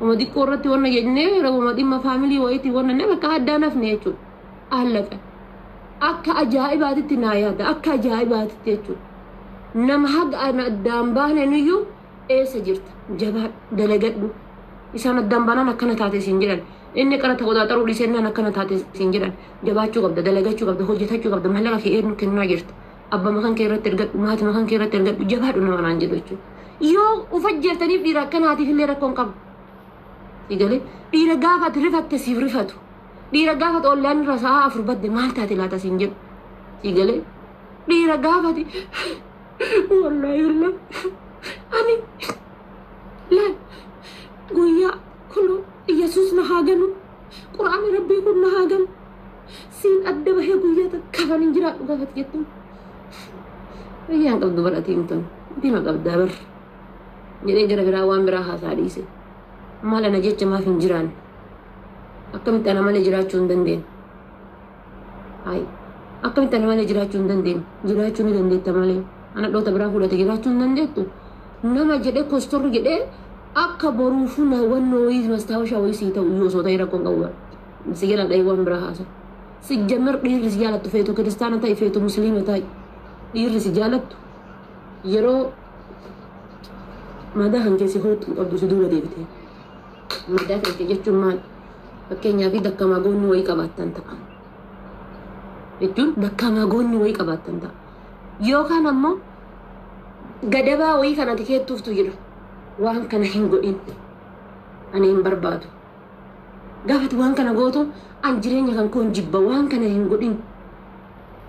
Uma xiqqoo irratti wanna jennee uma dhimma faamilii wayiitii wanna ne bakka addaan hafne jechuudha. Allaqa. Akka ajaa'ibaatitti naa yaada, akka ajaa'ibaatitti jechuudha. Nama haga ana addaan baaneen iyyuu eessa jirta, jabaadhu, dalagadhu. Isaan addaan baanaan akkana taate siin jedhan. Inni qara qoxaaxaruu dhiisennaan akkana taate siin jedhan. Jabaachuu qabda, dalagachuu qabda, hojjetachuu qabda, maallaqa kee eenyu kennaa jirta. Abba makan kee irratti ergadhu, maatii makan kee irratti ergadhu, jabaadhu nama naan jedhu jechuudha. Yoo ufajjeeftaniif dhiira akkanaatiif illee rakkoon qabu. Sigalee dhiira gaafa ati rifatte siif rifatu. Dhiira gaafa ollaan irra sa'a 4 badde maal taate laata siin jedhu. Sigalee dhiira gaafa ati wallaahi wallaahi ani laal guyyaa kunoo Yesuus na haa ganu, Qur'aanni Rabbii kun na haa ganu, siin adda bahee guyyaa takka kan hin jiraadhu gaafati jettu. Fayyaan qabdu bar atiin tun dhima qabdaa bar jedhee gara biraa waan biraa haasaa dhiise. Maal ana jecha maaf hin jiraanne? Akkamitti ana malee jiraachuu hin dandeenye? Hayi, akkamitti ana malee jiraachuu hin dandeenye? Jiraachuu ni dandeetta malee ana dhoota biraa fudhate jiraachuu hin dandeettu. Nama jedhee kostorri jedhee akka boruufuu na wannoo wayii mastaawashaa wayii sii ta'u iyyuu osoo ta'e rakkoon qabu bara. Si jala dhahee waan biraa haasa. Si jammar dhiirri si jaalattu feetu kiristaana ta'i, feetu musliima ta'i. Dhiirri si jaalattu yeroo madaa kan keessi hooxu hin qabdu si duuba deebitee. Madaa kan kee jechuun maal? Fakkeenyaaf dakkamaa goonni wayii qabaattan ta'a. Jechuun dakkamaa goonni wayii qabaattan ta'a. Yookaan ammoo gadabaa wayii kan ati keettuuftu jira. Waan kana hin godhin. Ani hin barbaadu. Gaafati waan kana gootu an jireenya kan koon jibba, waan kana hin godhin.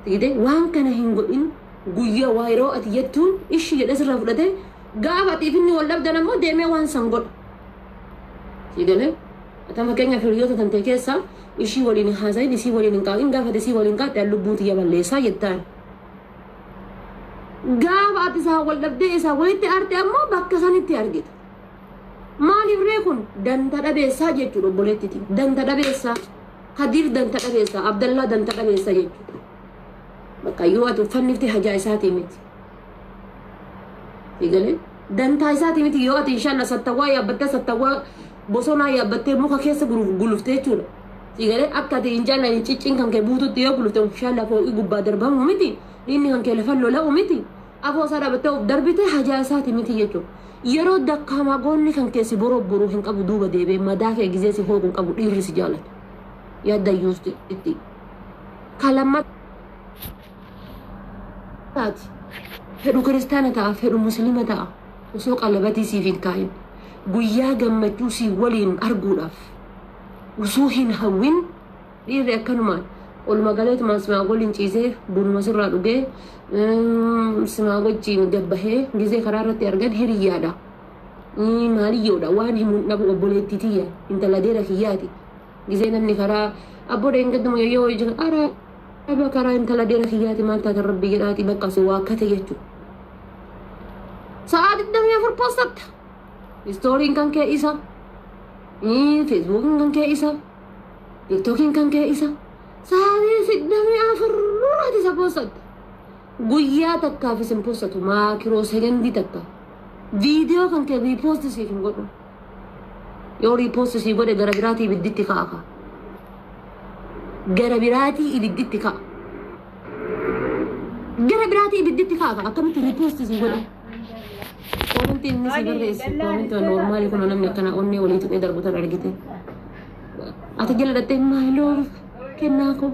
Sigite waan kana hin godhin guyyaa waa yeroo ati jettuun ishii jedhee sirraa fudhatee gaafa atiif inni wal dhabdan ammoo deemee waan san godha. Sigalee atan fakkeenyaaf hiriyoota tantee keessaa ishii waliin hin haasayin, isii waliin hin qaaqin, gaafa ati isii waliin qaaxxe an lubbuu tiyya balleessaa jettaan. Gaafa ati isaan wal dhabdee isaan walitti aarte ammoo bakka sanitti argita. Maaliif ree kun danta dhabeessaa jechuudha obboleettiti. Danta dhabeessaa. Kadiir danta dhabeessaa. Abdallaa danta dhabeessaa jechuudha. Bakka yoo ati uffannifte hajaa isaatii miti. Egalee dantaa isaatii miti yoo ati inshallah sattawwaa yaabbattee sattawwaa bosonaa yaabbattee muka keessa guluftee jechuudha. Egalee akka ati inshallah hin ciccin kan kee buututti yoo gulufte inshallah fooqii gubbaa darbamu miti. Dhiinni kan kee lafa lola'u miti. Afoo isaa dhaabattee of darbite hajaa isaatii miti jechuudha. Yeroo dakkaamaa goonni kan kee si borobboruu hin qabu duuba deebi'ee madaa kee gizee si hooqu hin qabu dhiirri si jaalatu. Yaadda yuusti itti. Kalammataati. Fedhu kiristaana ta'a, fedhu musliima ta'a. Osoo qalabatii siif hin kaa'in. Guyyaa gammachuu si waliin arguudhaaf. Osoo hin hawwin dhiirri akkanumaan oluma galeetumaan simaa waliin ciisee bunuma sirraa dhugee simaa wajjin gabbahee gizee karaa irratti argan hiriyyaadha. Maaliyyoodha waan himuun dhabu obboleettii tiyya intala deera kiyyaati. Gizee namni karaa abboo dheengadduma yoo hojii ara aba karaa intala deera kiyyaati maal taatan rabbi jedhaati bakka si waakkate jechuudha. Sa'aa 24 postatta. Istooriin kan kee isa. Feesbuukiin kan kee isa. Tiktookiin kan kee isa. Sa'aatii 24 ati isa postatta. Guyyaa takkaaf isin postatu maakiroo sekondii takka. Viidiyoo kan kee repost siif hin godhu. Yoo repost sii godhe gara biraatii ibidditti ka'a ka. Gara biraatii ibidditti ka'a. Gara biraatii ibidditti ka'a ka. Akkamitti repost sii godhe? Koomentiin inni sii barreesse koomentii noormaali kun namni akkana onnee walii tuqee darbu tan argite. Ati jala dhattee my love kennaa koo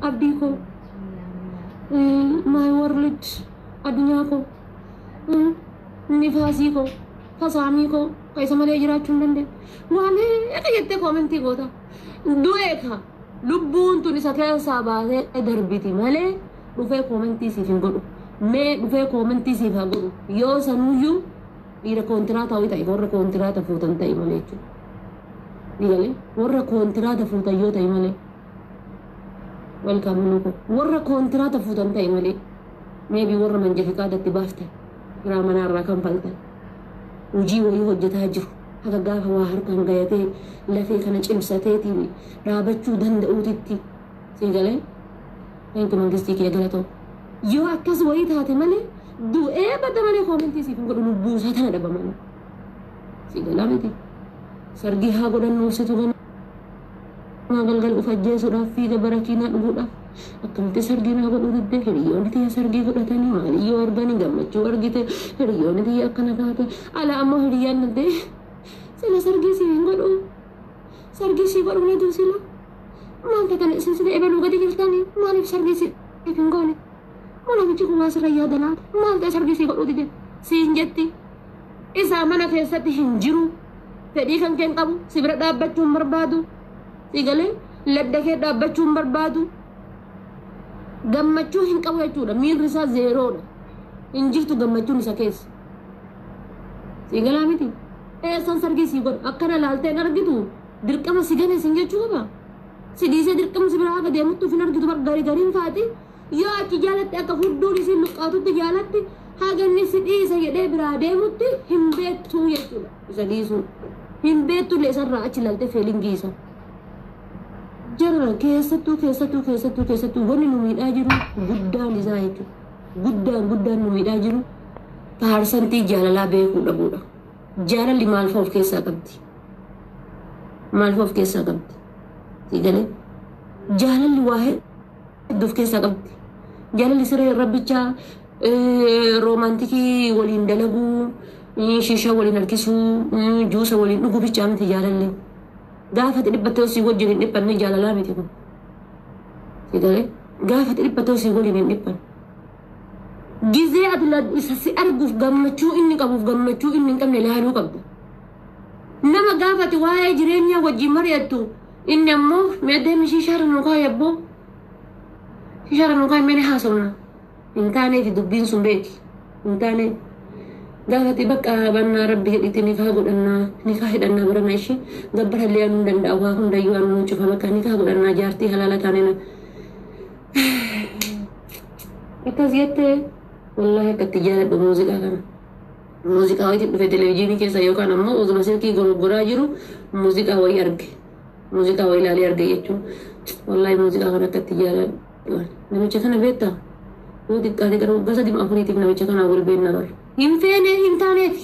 abdii koo my world addunyaa koo nifaasii koo fasaamii koo ka isa malee jiraachuu hin dandeenye. Waan meeqa jettee koomentii goota. Du'e ka lubbuun tun isa keessaa baatee darbiti malee dhufee koomentii siif hin godhu. Mee dhufee koomentii siif haa godhu. Yoo sanuyyuu dhiira koontiraataa wayii ta'e warra koontiraata fuutan ta'e malee jechuudha. Ni galee warra koontiraata fuutan yoo ta'e malee. Welcome Luko. Warra koontiraata fuutan ta'e malee. Maybe warra manja fiqaadatti baaftan. Kiraa manaa irraa kanfaltan. Hojii wayii hojjetaa jiru. Haga gaafa waa harkaan gayatee lafee kana cimsateetiin dhaabachuu danda'uutitti. Sii galee? Thank you mangistii kiyya galatoo. Yoo akkas wayii taate malee du'ee badda malee koomentii siif hin godhu lubbuu isaa tana dhaba malee. Sii galaa miti. Sargii haa godhannu situ ganaa galgal uf ajjeesuudhaaf fiiga barakiinaa dhuguudhaaf. Akkamitti sargii naa godhuu didde? Hiriyoonni tiyya sargii godhatanii maaliyyoo arganii gammachuu argite? Hiriyoonni tiyya akkana taate. Ala ammoo hiriyyaan nante sila sargii si hin godhu, sargii si godhu ni sila maal taatan isin? Sila ebaluu gadi jirtanii maaliif sargii si hin goone? Namichi kun waa sirra yaada laata? Maal ta'e sargii si godhuu dide siin jetti. Isaa mana keessatti hin jiru, fedhii kan kee hin qabu, si bira dhaabbachuu hin barbaadu, si galee ladda kee dhaabbachuu hin barbaadu, gammachuu hin qabu jechuudha. Miirri isaa zeeroodha, hin jirtu gammachuun isa keessa. Si galaa miti? Eessan sargii si godha? Akkana laalteen argitu dirqama si gane sin jechuu qaba. Si dhiisee dirqama si biraa haga deemuttu hin argitu. Bar garii gariin faati yoo achi jaalatti akka hudduun isin luqqaatutti jaalatti, haga inni si dhiisa jedhee biraa deemutti hin beektu jechuudha. Isa dhiisuu hin beektullee isarraa achi laaltee feelingii isa. Jara keessattuu keessattuu keessattuu keessattuu wanni nu miidhaa jiru guddaan isaa jechuudha. Guddaan guddaan nu miidhaa jiru paarsantii jaalalaa beekuu dhabuudha. Jaalalli maal fa'a of keessaa qabdi? Maal fa'a of keessaa qabdi? Si galee? Jaalalli waa hedduu of keessaa qabdi. Jaalalli siree rabbichaa, romantic waliin dalaguu, shishaa waliin harkisuu, juusa waliin dhuguu bichaa miti jaalalli. Gaafa dhiphattee osii wajjin hin dhiphanne jaalalaa miti kun. Si galee? Gaafa dhiphattee osii waliin hin dhiphanne. Gizee ati isa si arguuf gammachuu inni qabuuf gammachuu inni hin qabne ilaaluu qabda. Nama gaafate waa'ee jireenyaa wajjin mari'attu, inni ammoo mee deemi shishaara nu kaa'e, abboo shishaara nu kaa'e, mee haasofna. Hin taaneef dubbiin sun beeki. Hin taaneef. Gaafate bakka bannaa rabbi jedhiti nikaa godhannaa, nikaa hidhannaa, barana ishee gabbarallee anuu hin danda'u, waa hundayyuu anuu cufa, bakka nikaa godhannaa, jaartii halaala taanena. Akkas jettee wallaahi akka itti jaaladhu muuziqaa kana. Muuziqaa wayiitti dhufe televezyiinii keessa yookaan ammoo osuma silkii gorgoraa jiru muuziqaa wayii arge. Muuziqaa wayii ilaalee arge jechuun wallaahi muuziqaa kana akka itti jaaladhu. Namicha kana beektaa? Yoo xiqqaate gara waggaa 3 4tiif namicha kanaa wal beekna bara. Hin feene, hin taaneef.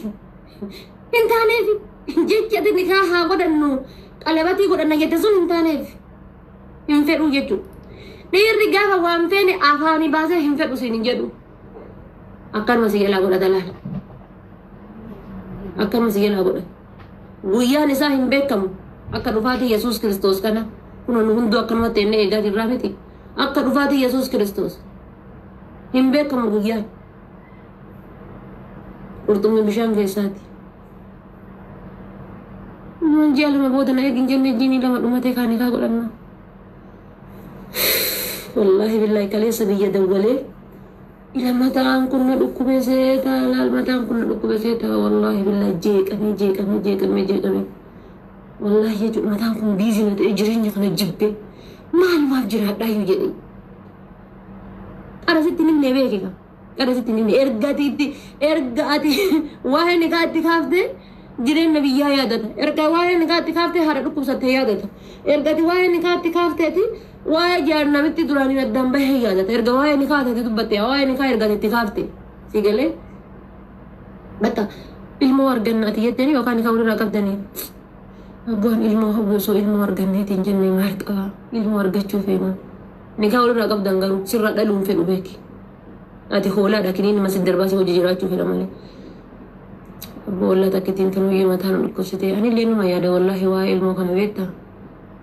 Hin taaneef. Jechi ati nikaa haa godhannu qalabatii godhanna jette sun hin taaneef. Hin fedhuu jechuudha. Dhiirri gaafa waan feene afaanii baasee hin fedhu siin hin jedhu. Akkanuma si jalaa godhata laala. Akkanuma si jalaa godhata. Guyyaan isaa hin beekamu. Akka dhufaatii Yesuus Kiristoos kana. Kun nu hunduu akkanumatti ennee eegaa jirraa miti. Akka dhufaatii Yesuus Kiristoos. Hin beekamu guyyaan. Qurxummii bishaan keessaati. Nuun ji'a 2 booda na eegin jennee jiini 2 dhumatee kaanii kaa godhanna. Wallaahi billaahi kaleessa biyya dawwalee ila mataan kun na dhukkube seeta, laal mataan kun na dhukkube seeta. Wallaahi billaahi jeeqamee jeeqamee jeeqamee jeeqamee wallaahi jechuudha. Mataan kun busy na ta'e, jireenya kana jibbe, maalumaaf jiraadhaayyuu jedhe. Qara sitti nimne beeke ka qara sitti nimne. Erga ati itti, erga ati waa'ee nikaa itti kaaftee jireenya biyyaa yaadata. Erga waa'ee nikaa itti kaaftee haadha dhukkubsattee yaadata. Erga ati waa'ee nikaa itti kaafteeti waa'ee jaarnamitti duraaniin addaan bahee yaadata. Erga waa'ee nikaa ati dubbatte, waa'ee nikaa erga ati itti kaafte, si galee? Bakka ilmoo arganna ati jettanii yookaan nikaa walirraa qabdanii. Abbaan ilmoo hawwu osoo ilmoo arganneetiin jenne maal qaba? Ilmoo argachuu feena. Nikaa walirraa qabdan garuu sirra dhaluun fedhu beeki. Ati hoolaadha, kiniin masi darbaa si hojii jiraachuu fedha malee. Abbo wallaa takkittiin tunuyyee mataa nu dhukkubsite. Anillee numa yaada wallaahi waa'ee ilmoo kana beektaa.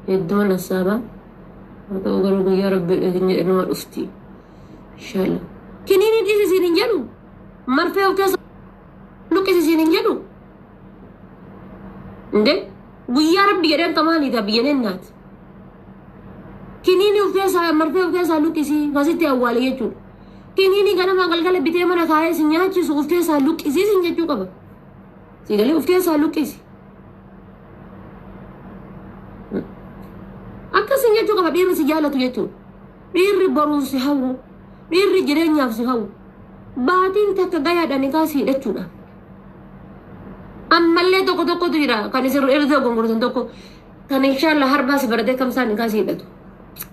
Hedduman hassaaba. Haa ta'u garuu guyyaa rabbi jedhe numa dhufti. Inshallah. Kiniin dhiisi siin hin jedhu. Marfee of keessa luqqisi siin hin jedhu. Inde guyyaa rabbi jedheen kamaaliita biyya nennaati. Kiniini of keessaa, marfee of keessaa luqqisii kasitti awwaale jechuudha. Kiniini ganama galgala bitee mana kaayee si nyaachisu of keessaa luqqisii sin jechuu qaba. Si galee? Of keessaa luqqisi. Akkasin jechuu qaba dhiirri si jaalatu jechuudha. Dhiirri boruuf si hawwu. Dhiirri jireenyaaf si hawwu. Baatiin takka gayaadhaan nikaa si hidhachuudha. Ammallee tokko tokkotu jira kan isin erga gongortan tokko kan inshallah harbaa si baratee kamsaa nikaa si hidhatu.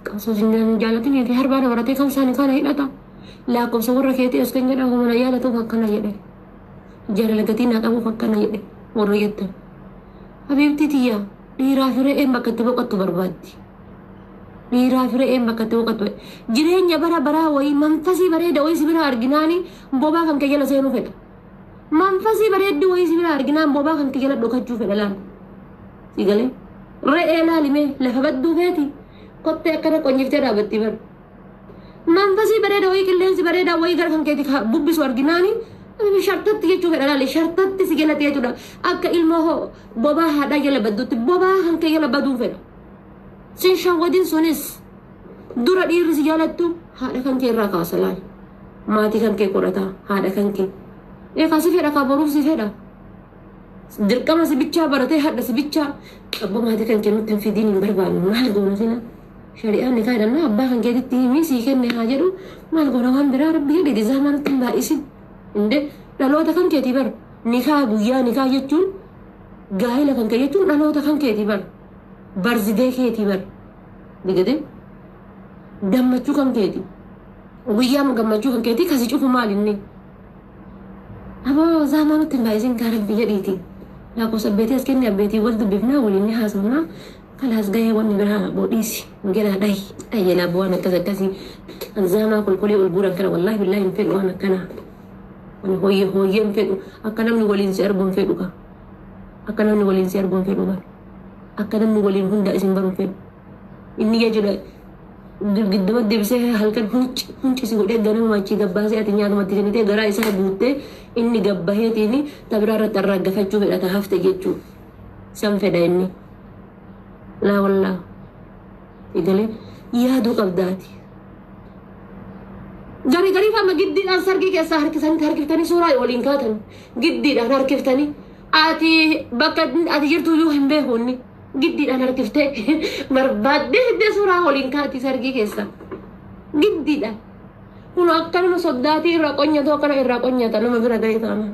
Qabsoo si hin jaalatin fi harbaa na baratee kamsaa nikaa na hidhata. Lakkoofsa warra keetii as kan jedhamu mana jaalatuuf akkana jedhe. Jaalala gatii naa qabuuf akkana jedhe warra jettan. Habiibtii tiyya, dhiiraa fi re'een bakka itti boqottu barbaaddi. Dhiiraa fi re'een bakka itti boqottu. Jireenya bara baraa wayii, manfasii bareeda wayii si bira arginaani bobaa kan kee jala seenuu fedha. Manfasii bareedduu wayii si bira arginaan bobaa kan kee jala dhokachuu fedha laal. Si galee? Re'ee laalimee lafa badduu feeti. Kottee akkana qonyiftee dhaabatti bara. Manfasii bareeda wayii, qilleensi bareedaa wayii gara kan keetti bubbisu arginaani shartatti jechuu fedha laale, shartatti si galate jechuudha. Akka ilmoo bobaa haadhaa jala badduutti bobaa kan kee jala baduu fedha. Sin shawwadin. Sunis dura dhiirri si jaalattu haadha kan kee irraa kaasa laal. Maatii kan kee godhata haadha kan kee. Eegaa si fedha kaa, boruuf si fedha. Dirqama si bichaa baratee hadha si bichaa abbo maatii kan kee nutti hin fidiin, hin barbaannu, maal goona sila? Shari'aan ni kaadhanna, abbaa kan keetitti himii sii kenne haa jedhu, maal goona waan biraa? Rabbi jedhe gizaamaa nutti hin baay'isin. Inde dhaloota kan keetii bar, nikaa guyyaa nikaa jechuun, gaa'ila kan kee jechuun dhaloota kan keetii bar, birthday keetii bar, digatee gammachuu kan keeti, guyyaa gammachuu kan keetii kasi cufu maal inni? Aboo, zaamaa nutti hin baay'isin kaa, rabbi jedhiiti. Lakkoofsa abbeetii as kenne, abbeetii wal dubbifnaa, waliin ni haasofnaa. Kalaas gahee, wanni biraa boodhiisi. Jedhaa dhahi. Ayyanaa bu'aan akkas akkasii. Zaamaa kolkolee ol guuran kana wallaahi billaahi hin fedhu waan akkanaa. Ani hooyyee hooyyee hin fedhu. Akka namni waliin si argu hin fedhu kaa. Akka namni waliin si argu hin fedhu kaa. Akka namni waliin hunda isin baru hin fedhu. Inni jechuudha girgidduma deebisee halkan hunci hunci si godhee, ganama achii gabbaasee, ati nyaatumatti kennitee garaa isaa guuttee, inni gabbaheetiin tabiraa irratti arraaggafachuu fedhata hafte jechuu san fedha inni. Laa wallaa, egalee yaaduu qabdaati. Garii garii fama giddiidhaan sargii keessaa harkisanii harkiftanii suuraa waliin kaatan, giddiidhaan harkiftanii, ati bakka ati jirtu iyyuu hin beeku, inni giddiidhaan harkiftee barbaaddee fiddee suuraa waliin kaati sargii keessa giddiidhaan. Kun akkanuma soddaatii irraa qonyatu, akkana irraa qonyata, nama bira ga'ee taana.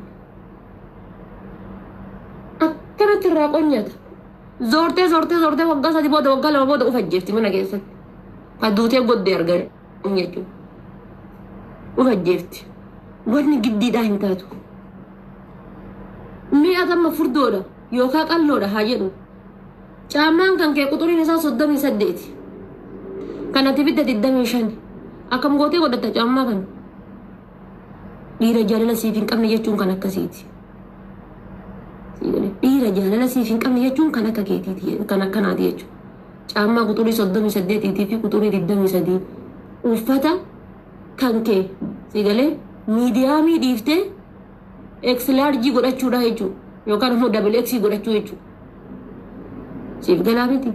Akkanatti irraa qonyata. Zoortee zoortee zoortee waggaa 3 booda, waggaa 2 booda uf ajjeefti mana keessatti. Ka duutee goddee argan jechuudha. Uf ajjeefti. Wanni giddiidhaa hin taatu. Mi'a amma furdoodha yookaan qalloodha haa jedhu. Caammaan kan kee quxuriin isaa 38. Kan ati bidda 25. Akkam gootee godhatta caammaa kana? Dhiira jaalala siif hin qabne jechuun kan akkasiiti. Dhiira jaalala siif hin qabne jechuun kan akka keetiiti, kan akkanaati jechuudha. Caammaa quxurii 38 fi quxurii 23. Uffata kan kee si galee medium dhiiftee X large godhachuudha jechuudha. Yookaan immoo double X godhachuu jechuudha. Siif galaa miti?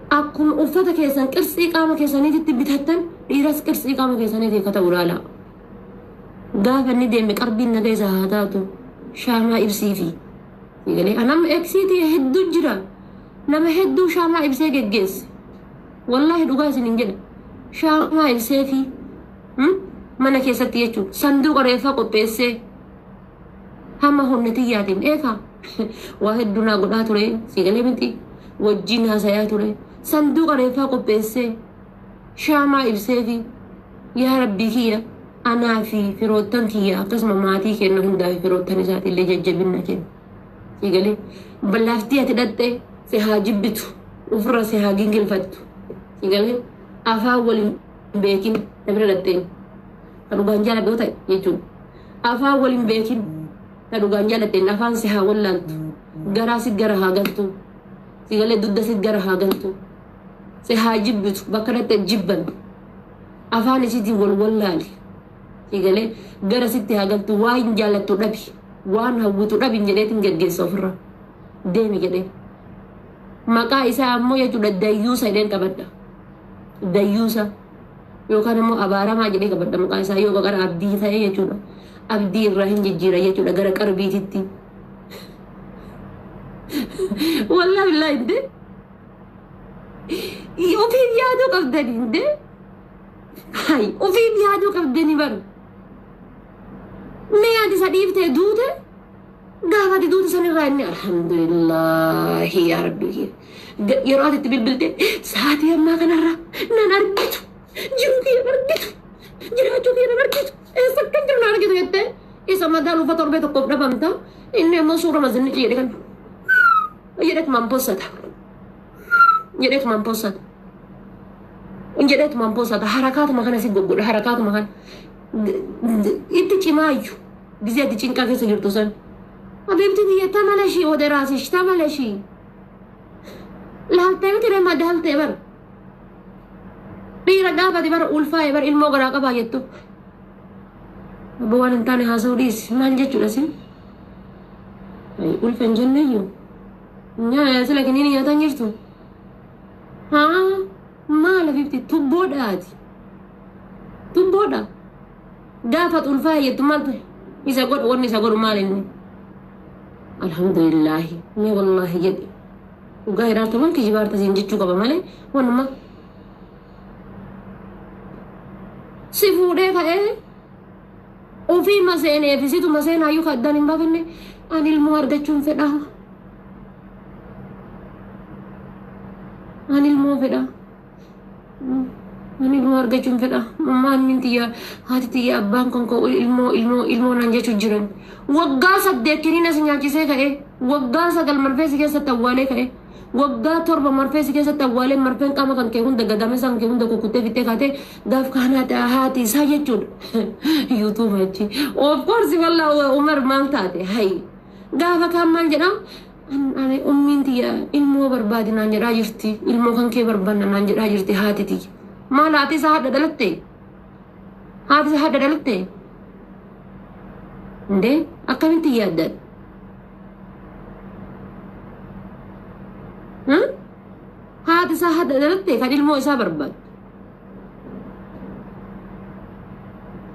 Akkuma uffata keessan qirsii qaama keessaniitti bitattan, dhiiras qirsii qaama keessaniitti akka ta'u ilaala. Gaafa inni deeme qarbiin naga isa haa taatu, shaamaa ibsiifi. Galee anam exiitii hedduu jira. Nama hedduu shaamaa ibsee geggeesse. Wallaahi dhugaa isin hin jedha. Shaamaa ibsee fi mana keessatti jechuudha. Sanduuqa reeffaa qopheessee hamma humna tiyyaatiin eekaa waa hedduu naa godhaa ture, si galee miti, wajjin haasayaa ture. Sanduuqa reeffaa qopheessee shaamaa ibsee fi yaa rabbii kiyya, anaa fi firoottan kiyya akkasuma maatii kenna hundaa fi firoottan isaatiillee jajjabinna kenna. Si galee, laaftii ati dhatte si haa jibbitu, ofirra si haa gingilfattu. Si galee, afaan waliin beekin na bira dhatteen ka dhugaan jaaladhu yoo ta'e jechuudha. Afaan waliin beekin ka dhugaan jaalatteen afaan si haa wallaaltu, garaa si gara haa galtu, si galee, dugda si gara haa galtu, si haa jibbitu, bakka dhatte jibban afaan isiitiin wal wallaali. Si galee, gara sitti haa galtu, waan jaalattu dhabi, waan hawwitu dhabi jedheetiin geggeessa ofirra deemi jedhee. Maqaa isaa ammoo jechuudha dayyuusa jedheen qabadha. Dayyuusa yookaan immoo abaaramaa jedhee qabadha maqaa isaa, yoo baqara abdii ta'e jechuudha. Abdii irraa hin jijjiira jechuudha gara qarbiititti. Wallaahi billaahi inte. Ofiif yaaduu qabdani inte. Hay, ofiif yaaduu qabdani bar. Mee ati isa dhiiftee duute, gaafa ati duute sanirraa inni alhamdulillahi yaa rabbi, yeroo ati itti bilbilte sa'aatii ammaa kanarra nan argitu, jiruu kiyya nan argitu, jiraachuu kiyya nan argitu, eessa akkan jiru nan argitu jettee isa madaa lufa torbee tokkoof dhabamta, inni ammoo suura mazinni jedhe kan Jedhetumaan possata. Jedhetumaan possata. Jedhetumaan possata. Harakaatuma kana si goggodha. Harakaatuma kana. Itti cimaayyu. Gizee ati cinqaa keessa jirtu san. Habiibti tiyya tamalashii ወደ ራስሽ ተመለሺ. Laaltee miti ree madaaltee bara. Dhiira gaafate bara ulfaa'e bara ilmoo garaa qabaa jettu. Abbo waan hin taane haasa'uu dhiisi. Maal jechuudha sin? Ulfa hin jenneyyuu. Nyaa sila kiniini nyaataan jirtu. Haa maal habiibti tubboodhaati. Tubboodha. Gaafa ulfaa'e jettu maaltu isa godhu wanni isa godhu maal inni? Alhamdulillahi. Mee wallaahi jedhi. Dhugaa hiraarta waan kijibaarta siin jechuu qaba malee wanuma si fuudhee ka'ee ofii maseenee fi situ maseenaayyuu ka addaan hin baafanne ani ilmoo argachuun fedha. Ani ilmoo fedha. Ani ilmoo argachuun fedha. Maammiin tiyya haati tiyya abbaan kan koo ilmoo ilmoo ilmoo naan jechuu jiran. Waggaa 8 kiniina si nyaachisee ka'ee waggaa 9 marfee si keessatti awwaalee ka'ee waggaa 7 marfee si keessatti awwaalee marfeen qaama kan kee hunda gadame isaan kee hunda kukkutee fittee kaatee gaaf kaan haati isaa jechuudha. YouTube achi. Of course walla Umar maal taate hayi. Gaafa kaan maal jedhaa? Ani ummiin tiyya ilmoo barbaadi naan jedhaa jirti. Ilmoo kan kee barbaanna naan jedhaa jirti haati tiyya. Maal haati isaa haadha dhalatte? Haati isaa haadha dhalatte? Indee akkamitti yaaddan? Haati isaa haadha dhalatte kan ilmoo isaa barbaaddu.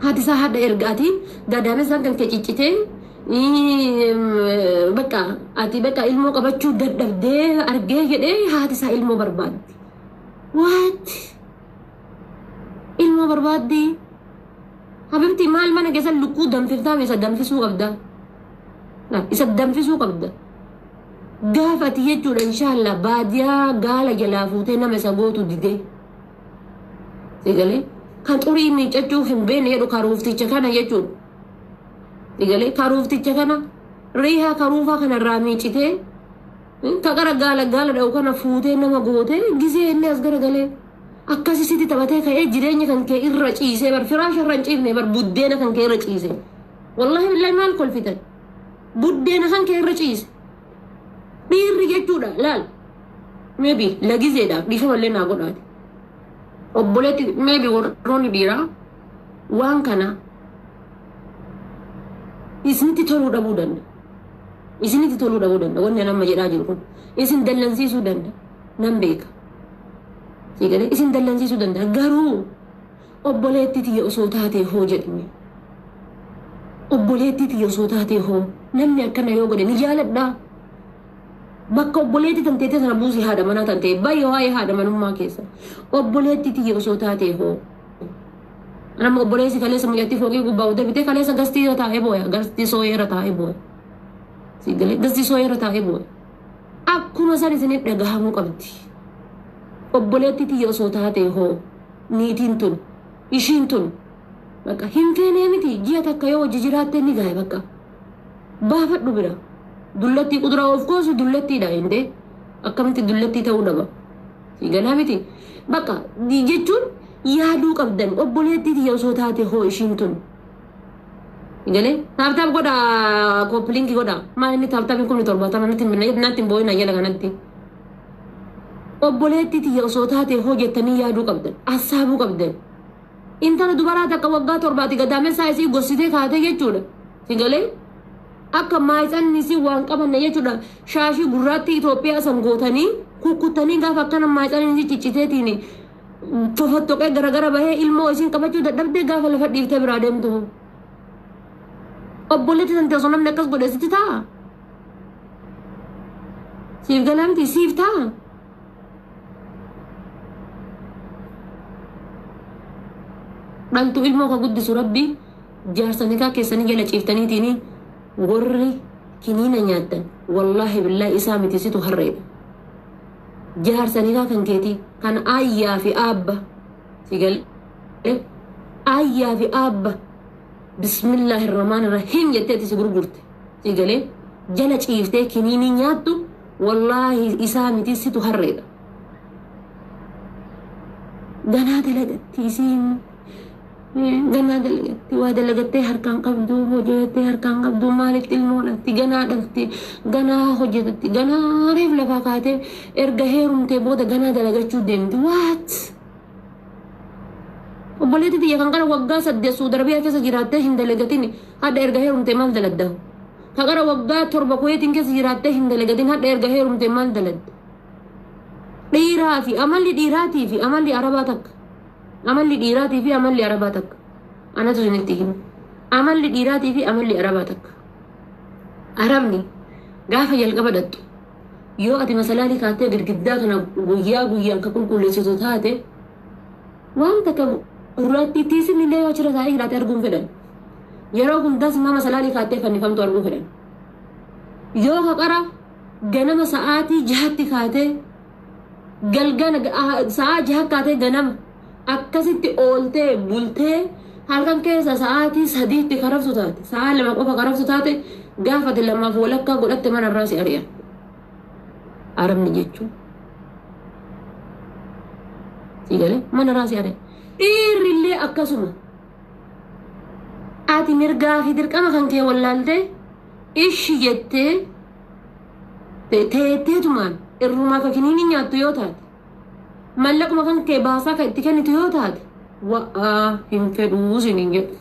Haati isaa haadha erga ati gadaame isaan kan kee ciccitee bakka ati bakka ilmoo qabachuu dadhabdee argee jedhee haati isaa ilmoo barbaaddi. What? Ilmoo barbaaddi? Habibti maal mana keessa lukkuu danfiftaa isa danfisuu qabda. Isa danfisuu qabda. Gaafa ati jechuudha inshaallah baadiyaa gaala jalaa fuutee nama isa gootu didee. Sigalee kan xurii miiccachuu hin beekne jedhu karuufticha kana jechuudha. Sigalee karuufticha kana riihaa karuufaa kanarraa miiccitee ka gara gaala gaala dha'u kana fuutee nama gootee gizee inni as garagalee akkasi sitti taphatee ka'ee jireenya kan kee irra ciisee bar firaasha irra hin ciifne bar buddeena kan kee irra ciise. Wallahi billahi maal kolfitan buddeena kan kee irra ciise. Dhiirri jechuudha laal maybe lagizeedhaaf dhiifama naa godhaati. Obboleetti maybe warroonni dhiiraa waan kana isinitti toluu dhabuu danda'a. Isinitti toluu dhabuu danda'a. Wanni nama jedhaa jiru kun isin dallansiisuu danda'a. Nan beeka. Siigalee isin dallansiisuu danda'a. Garuu obboleetti tiyya osoo taatee hoo jedhame. Obboleetti tiyya osoo taatee hoo namni akkana yoo godhe ni jaaladhaa. Bakka obboleetti tan teessee sana buusii haadha manaa tan ta'e baay'ee waa'ee haadha manummaa keessa. Obboleetti tiyya osoo taatee hoo. Nama obboleessi kaleessa mucattii fooqii gubbaa utee bitee kaleessa gastii irra taa'ee booya. Gastii sooyee irra taa'ee booya. Siigalee gastii sooyee irra taa'ee booya. Akkuma san isiniif dhagahamuu qabdi. Obboleetti tiyya osoo taatee hoo niitiin tun ishiin tun bakka hin feenee miti ji'a takka yoo hojii jiraatte ni gahe bakka baafadhu bira. Dullattii kuduraa of goosu dullattiidha hindee akkamitti dullattii ta'uu dhaba. Siigalaa miti bakka jechuun yaaduu qabdan obboleettii tiyya osoo taate hoo ishiin tun. Galee tap tap godha copy link godha maal inni tap tapiin kun 70 natti natti hin boo'ina jala kanatti. Obboleettii tiyya osoo taate hoo jettanii yaaduu qabdan assaabuu qabdan. Intala dubaraa takka waggaa 7 gadaamessaa isii gorsitee kaatee jechuudha. Sigalee akka maayixanni isii waan qabanne jechuudha. Shaashii gurraattii Itoophiyaa san gootanii kukkuttanii gaafa akkana maayixanni isii cicciteetiin fofottoqee garagara bahee ilmoo isiin qabachuu dadhabdee gaafa lafa dhiiftee biraa deemtu. Obboleettii san osoo namni akkas godhe sitti ta'a. Siif galaa miti siif ta'a. Dhaltuu ilmoo ka guddisu rabbi jaarsa nikaa keessanii jala ciiftaniitiin warri kiniina nyaattan wallaahi billaahi isaa miti situ harreedha. Jaarsa nikaa kan keetii kan ayyaa fi aabba sigalee ayyaa fi aabba bismillaahi rahmaan rahiim jetteetti si gurgurte sigalee jala ciiftee kiniinii nyaattu Wallaahi isaa miti, situ harreedha. Ganaa dalagatti isiin, ganaa dalagatti, waa dalagattee harkaan qabdu, hojjetattee harkaan qabdu, maalitti ilmoo dhalti? Ganaa dhalti, ganaa hojjetatti, ganaa reef lafaa kaatee erga heerumtee booda ganaa dalagachuu deemti. Waat obboleetti tiyya kan qara waggaa 8 Suudi Arabiyaa keessa jiraattee hin dalagatin, hadha erga heerumtee maal daladda? Ka qara waggaa 7 Kuweetiin keessa jiraattee hin dalagatin, hadha erga heerumtee maal daladda? Dhiiraa fi amalli dhiiraatii fi amalli arabaa takka. Amalli dhiiraatii fi amalli arabaa takka. Anatu isinitti hima. Amalli dhiiraatii fi amalli arabaa takka. Arabni gaafa jalqaba dhattu, yoo ati masalaalii kaattee girgiddaa kana guyyaa guyyaan ka qulqulleessitu taate, waan takka gurraattii tiisin illee yoo achirra taa'ee jiraate arguun fedhan. Yeroo hundaas nama masalaalii kaattee fannifamtu arguu fedhan. Yoo ka qara ganama sa'aatii 6tti kaatee, galgala sa'aa 6 kaatee, ganama akkasitti ooltee bultee, halkan keessa sa'aatii 3tti karaftu taate, sa'aa 2 qofa karaftu taate, gaafate 2:30 godhatte mana irraa si ari'an. Arabni jechuun. Si galee, mana irraa si ari'an. Dhiirri illee akkasuma. Ati mirgaa fi dirqama kan kee wallaaltee ishi jettee teetteetumaan irrumaa ka kiniini nyaattu yoo taate, mallaquma kan kee baasaa kan itti kennitu yoo taate, wa'aa hin fedhuu siniin jedhu.